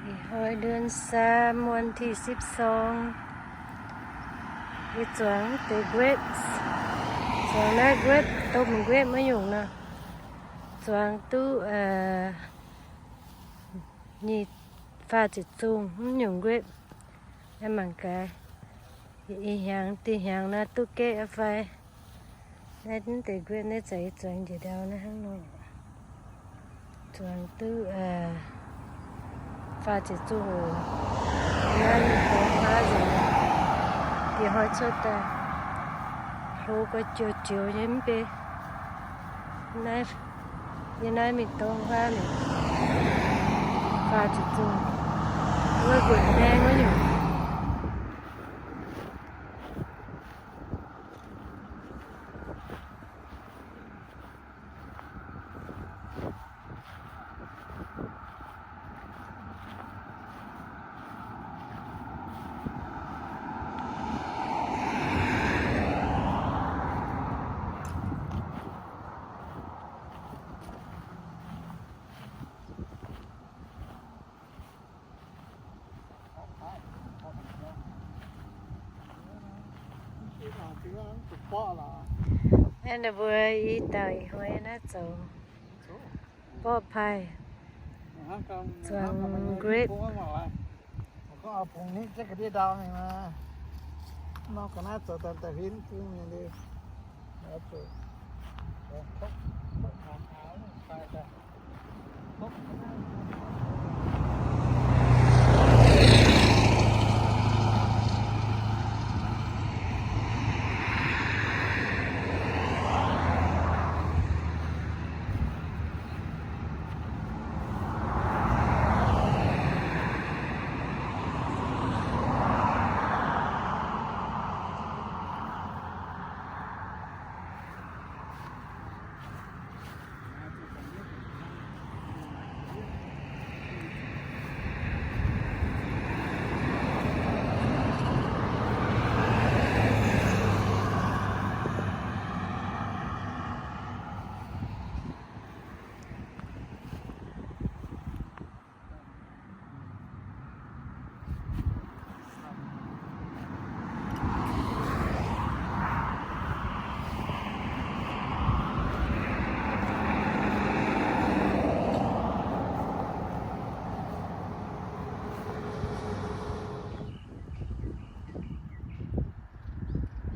Ih hnoi เดือนสาม วันที่สิบสอง, yie zuangx deix grape, zuangx naaiv grape, domh grape maiv nyungc nor, zuangx duqv nyic, faah ziepc zungh mv nyungc grape. Aengx mangc gaax, ih hnyangx, dih hnyangx naaiv duqv gaeqv fai. Naaiv deix grape naaiv za'gengh zuangx njiec ndau naaiv hnangv nor. Zuangx duqv faah ziepc zungh oc. Naaiv mingh dorngx huaav nzengc, diex hnoi cuotv daaih, hlo gau, joux-joux nyei mv bei. Naaiv, yie naaiv mingh dorngx huaav mingh, faah ziepc zungh, wuov nquoqv maeng wuov nyungc. Naaiv ninh mbuo i dauh ih hnoi naaiv zoux borqv paih, zuangx grape.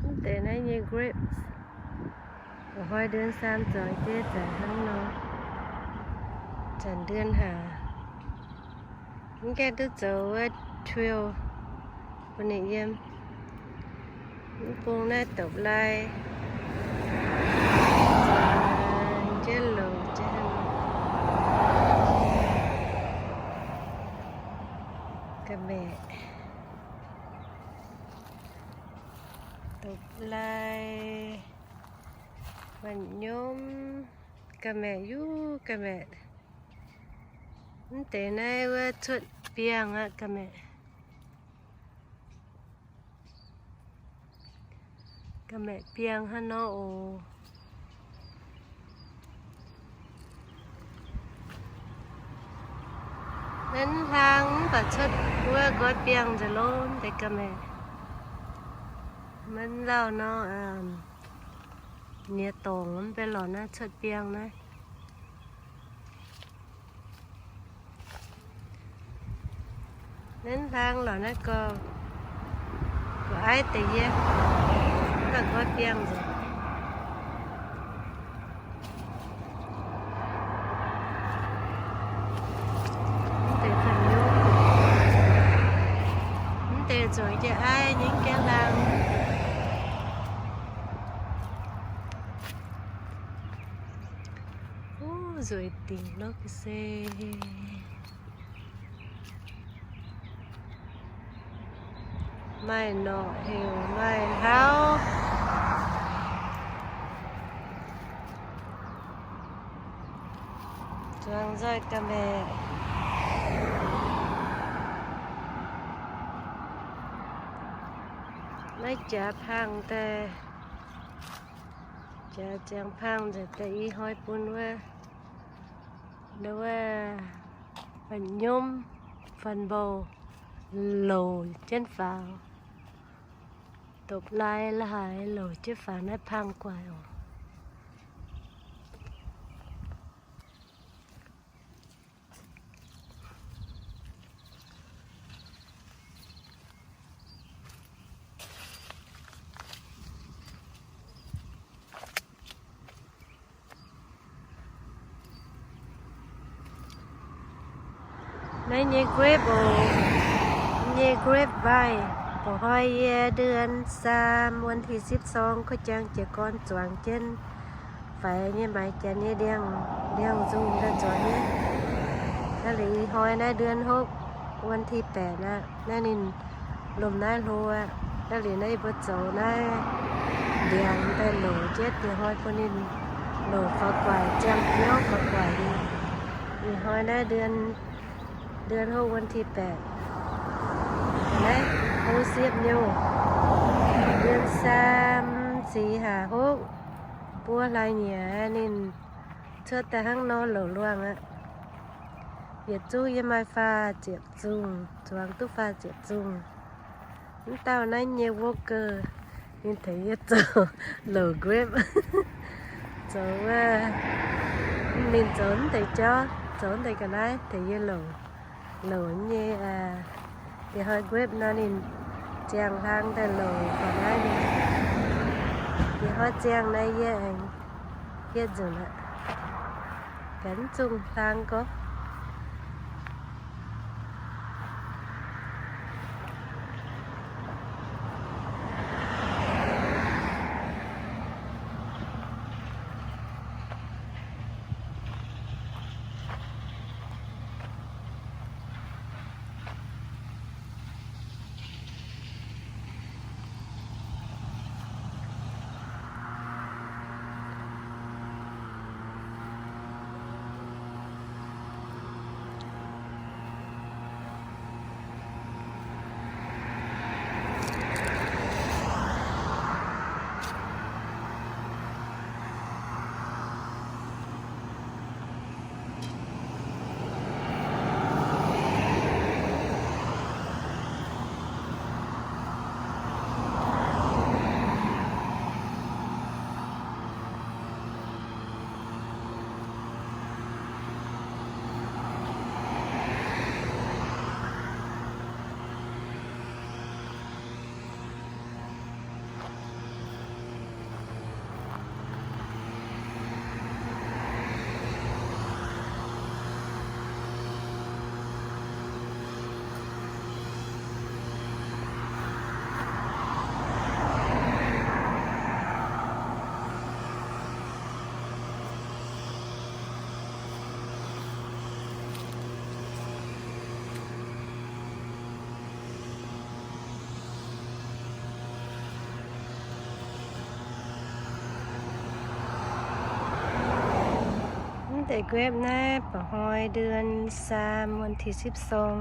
Mv deix naaiv nyei grape, ih hnoi เดือนสาม zoux jienv zanc hnangv nor, zanc เดือนห้า mv gaengh duqv zoux wuov trail bun ninh yiem. Mv bung naaiv dopc-lai, zaangc jienv louc jienv, ga'maeqc, dopc-lai, ma'nyomv, ga'maeqc, yuv ga'maeqc. Mv deix naaiv wuov cuotv biangh aqv, ga'maeqc. Ga'maeqc biangh hnangv nor oc. Naaiv hlang mv baac cuotv wuov nqoi biangh nzengc lorqc, mv deix ga'maeqc. Maiv lauh nor, niex dorngc mv bei lorqc naaiv cuotv biangh naaiv. Naaiv hlang lorqc naaiv gorx, gorx-aiv deix yie, mv baac nqoi biangh nzengc. Mv deix zuangx jienv aiv nyei gaengh hlang. Uv, nzueic dingc lorqc se. Maaih norqc heuc maaih hlauv. Zuangx nzoih ga'maeqc. Maiv jaax pang daaih, jaax ziangx pang nzengc daaih i hnoi bun wuov, wuov, ma'nyomv, Fun Bowl louc jienv faaux. Dopc-lai la'haaix louc jienv faaux naaiv pang guaix oc. Naaiv nyei grape oc, nyei grape vine. Ba'hnoi yie เดือนสาม วันที่สิบสอง kuv jangx jiez gorn zuangx jienv faix nyei maaiz janx nyei ndiangx, ndiangx-nzungh daaih zuangx nyei. Naaiv liuz ih hnoi naaiv เดือนหก วันที่แปด aqv. Naaiv ninh lomh naaiv hlo aqv. Naaiv liuz naaiv yie mbuo zoux naaiv ndiangx daaih louc jienv, dieh hnoi bun ninh louc faaux guaix, ziangh biouv faaux guaix. Ih hnoi naaiv เดือนหก วันที่แปด naaiv hlo siepv nyouh. เดือนสาม สี่ ห้า หก buo hlaax nyieqc ninh cuotv daaih hnangv nor louc luangh aqv. Yietc zungv yie maaih faah ziepc zungh, zuangx duqv faah ziepc zungh. Mv dauh naaiv nyei worker, ninh tengx yie zoux louc grape. Zoux wuov, ninh zoux wuov deix jauv, zoux wuov deix ga'naaiv tengx yie louc. Louc nyei, dieh hnoi grape nor ninh ziangh hlang daaih louc ga'naaiv. Dieh hnoi ziangh naaiv yie aengx hietv nzunc aqv. Gaax zungh hlang gorngv. Mv deix grape naaiv ba'hnoi เดือนสาม วันที่สิบสอง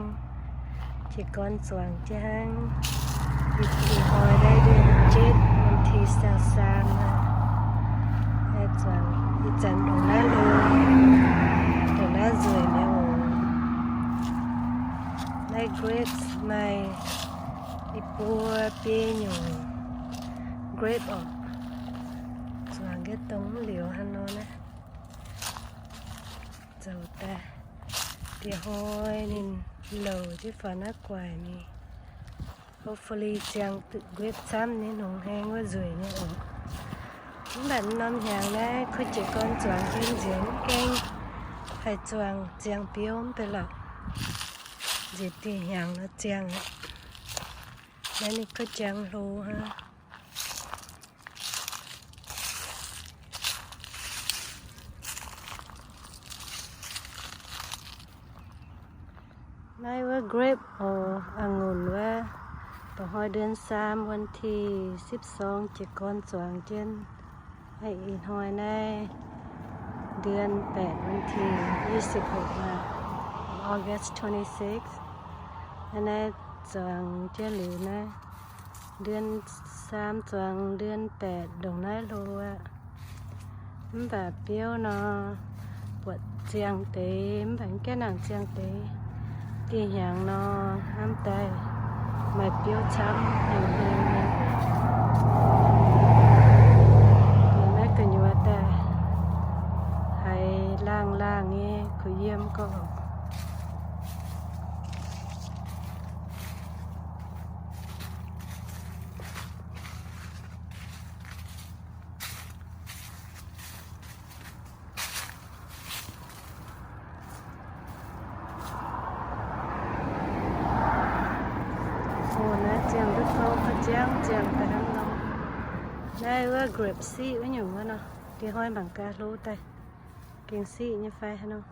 jiez gorn zuangx jienv hnangv. Ih hnoi naaiv เดือนเจ็ด วันที่ซาวสาม aqv. Zuangx ih zanc ndongc naaiv hlo, ndongc naaiv nzueic mi'aqv oc. Naaiv grape maaih ih buo biei nyungc grape oc. Zuangx jienv dongh liuz hnangv nor naaiv. Zoux daaih dieh hnoi ninh louc jienv faaux naaiv guaix mingh. Hopefully ziangh grape camv nyei, nongx heng wuov nzueic nyei oc. Mv baac norm hnyangx naaiv kuv jiez gorn zuangx jienv nzengc, mv gaengh haih zuangx ziangh biouv mv bei lorqc. Nziex dieh hnyangx nor ziangh aqv. Naaiv ninh kuv jangx hlo hnangv. Naaiv wuov grape oc, องุ่น wuov, ba'hnoi เดือนสาม วันที่สิบสอง jiez gorn zuangx jienv. Ih hnoi naaiv เดือนแปด วันที่ยี่สิบหก aqv, August twenty-six. Naaiv, naaiv zuangx jienv liuz naaiv เดือนสาม zuangx เดือนแปด ndongc naaiv hlo aqv. Mv baac biouv nor, buatc ziangh deix, mv baac mv gaengh nangc ziangh deix. Ih hnyangx nor hnamv daaih maaih biouv camv hnyangx-hnyangx nyei. Naaiv gu'nyuoz daaih haiz laangh laangh nyei kuh yiem gorqv. Oc, naaiv ziangh duqv tov ga'ziangv ziangh daaih hnangv nor. Naaiv wuov grape seed wuov nyungc wuov nor, diev hnoi mangc gaax hlo daaih gengh seed nyei fai haaix nor.